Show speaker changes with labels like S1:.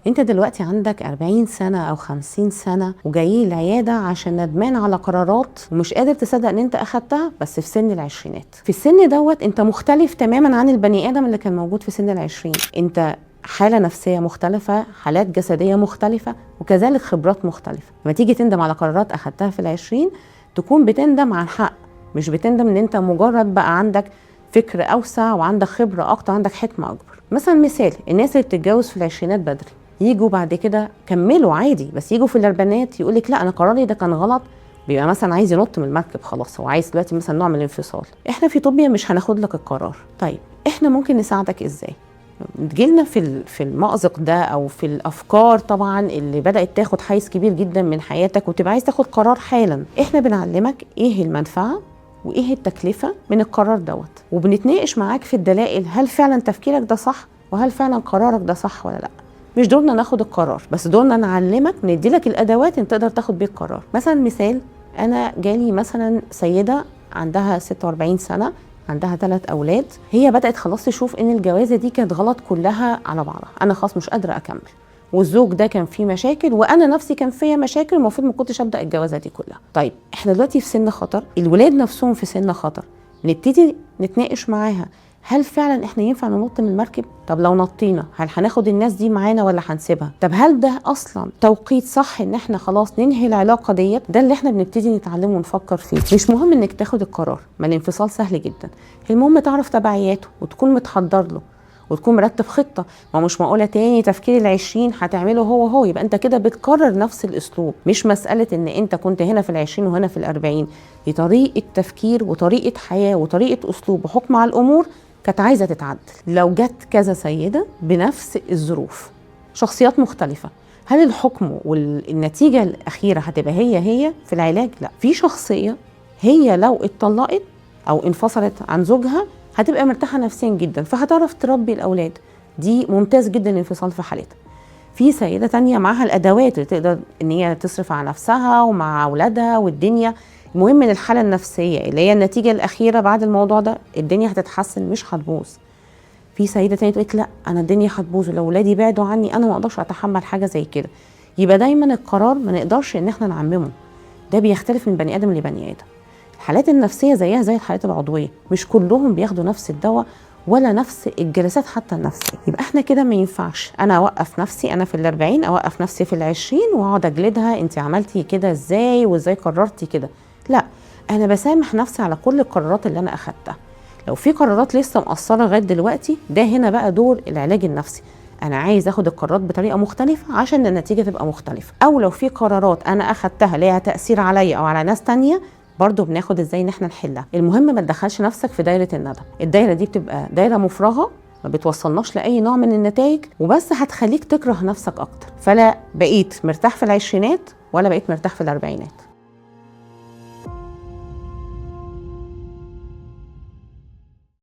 S1: انت دلوقتي عندك 40 سنة او 50 سنة وجاي العيادة عشان ندمان على قرارات ومش قادر تصدق ان انت اخدتها، بس في سن العشرينات. في السن دوت انت مختلف تماما عن البني ادم اللي كان موجود في سن العشرين. انت حالة نفسية مختلفة، حالات جسدية مختلفة، وكذلك خبرات مختلفة. لما تيجي تندم على قرارات اخدتها في العشرين تكون بتندم عن حق، مش بتندم ان انت مجرد بقى عندك فكر اوسع وعندك خبرة اكتر وعندك حكمة اكبر. مثلا مثال الناس اللي بتتجوز في العشرينات بدري، يجوا بعد كده كملوا عادي، بس يجوا في الاربعينات يقولك لا انا قراري ده كان غلط، بيبقى مثلا عايز ينط من المركب خلاص، هو عايز دلوقتي مثلا نوع من الانفصال. احنا في طوبيا مش هناخد لك القرار. طيب احنا ممكن نساعدك ازاي؟ تجيلنا في المأزق ده او في الافكار طبعا اللي بدأت تاخد حيز كبير جدا من حياتك وتبقى عايز تاخد قرار حالا. احنا بنعلمك ايه المنفعة وايه التكلفة من القرار دوت، وبنتناقش معاك في الدلائل، هل فعلا تفكيرك ده صح وهل فعلا قرارك ده صح ولا لا. مش دورنا ناخد القرار، بس دورنا نعلمك، نديلك الادوات ان تقدر تاخد بيه القرار. مثلا مثال، انا جالي مثلا سيدة عندها 46 سنة، عندها 3 أولاد، هي بدأت خلاص تشوف إن الجوازة دي كانت غلط كلها على بعضها، أنا خلاص مش قادرة أكمل، والزوج ده كان فيه مشاكل وأنا نفسي كان فيا مشاكل، المفروض ما كنتش أبدأ الجوازة دي كلها. طيب إحنا دلوقتي في سن خطر، الولاد نفسهم في سن خطر، نبتدي نتناقش معاها هل فعلا احنا ينفع ننط من المركب؟ طب لو نطينا هل هناخد الناس دي معانا ولا هنسيبها؟ طب هل ده اصلا توقيت صح ان احنا خلاص ننهي العلاقة ديت؟ ده اللي احنا بنبتدي نتعلمه ونفكر فيه. مش مهم انك تاخد القرار، ما الانفصال سهل جدا، المهم تعرف تبعياته وتكون متحضر له وتكون مرتب خطه. ما مش معقولة تاني تفكير العشرين هتعمله هو هو، يبقى انت كده بتكرر نفس الاسلوب. مش مسالة ان انت كنت هنا في العشرين وهنا في الاربعين، دي طريقه تفكير وطريقه حياة وطريقه اسلوب وحكم على الامور كانت عايزه تتعدل. لو جت كذا سيده بنفس الظروف، شخصيات مختلفة، هل الحكم والنتيجة الاخيرة هتبقى هي هي في العلاج؟ لا. في شخصية هي لو اتطلقت او انفصلت عن زوجها هتبقى مرتاحة نفسيا جدا، فهتعرف تربي الاولاد، دي ممتاز جدا الانفصال في حالتها. في سيده تانية معاها الادوات اللي تقدر ان هي تصرف على نفسها ومع اولادها والدنيا، المهم ان الحالة النفسية اللي هي النتيجة الاخيرة بعد الموضوع ده الدنيا هتتحسن مش هتبوظ. في سيده تانية تقولك لا انا الدنيا هتبوظ ولو ولادي بعدوا عني انا ما اقدرش اتحمل حاجة زي كده. يبقى دايما القرار ما نقدرش ان احنا نعممه، ده بيختلف من بني ادم لبني ادم. الحالات النفسية زيها زي الحالات العضوية، مش كلهم بياخدوا نفس الدواء ولا نفس الجلسات حتى النفسية. يبقى احنا كده ما ينفعش انا اوقف نفسي انا في الاربعين، اوقف نفسي في العشرين واقعد اجلدها انت عملتي كده ازاي وازاي قررتي كده. لا، انا بسامح نفسي على كل القرارات اللي انا اخدتها. لو في قرارات لسه مقصرة لغاية دلوقتي، ده هنا بقى دور العلاج النفسي، انا عايز اخد القرارات بطريقة مختلفة عشان النتيجة تبقى مختلفة. او لو في قرارات انا اخدتها ليها تاثير عليا او على ناس تانية، برضو بناخد ازاي ان احنا نحلها. المهم ما تدخلش نفسك في دايرة الندم، الدايرة دي بتبقى دايرة مفرغة ما بتوصلناش لاي نوع من النتائج، وبس هتخليك تكره نفسك اكتر. فلا بقيت مرتاح في العشرينات ولا بقيت مرتاح في الاربعينات.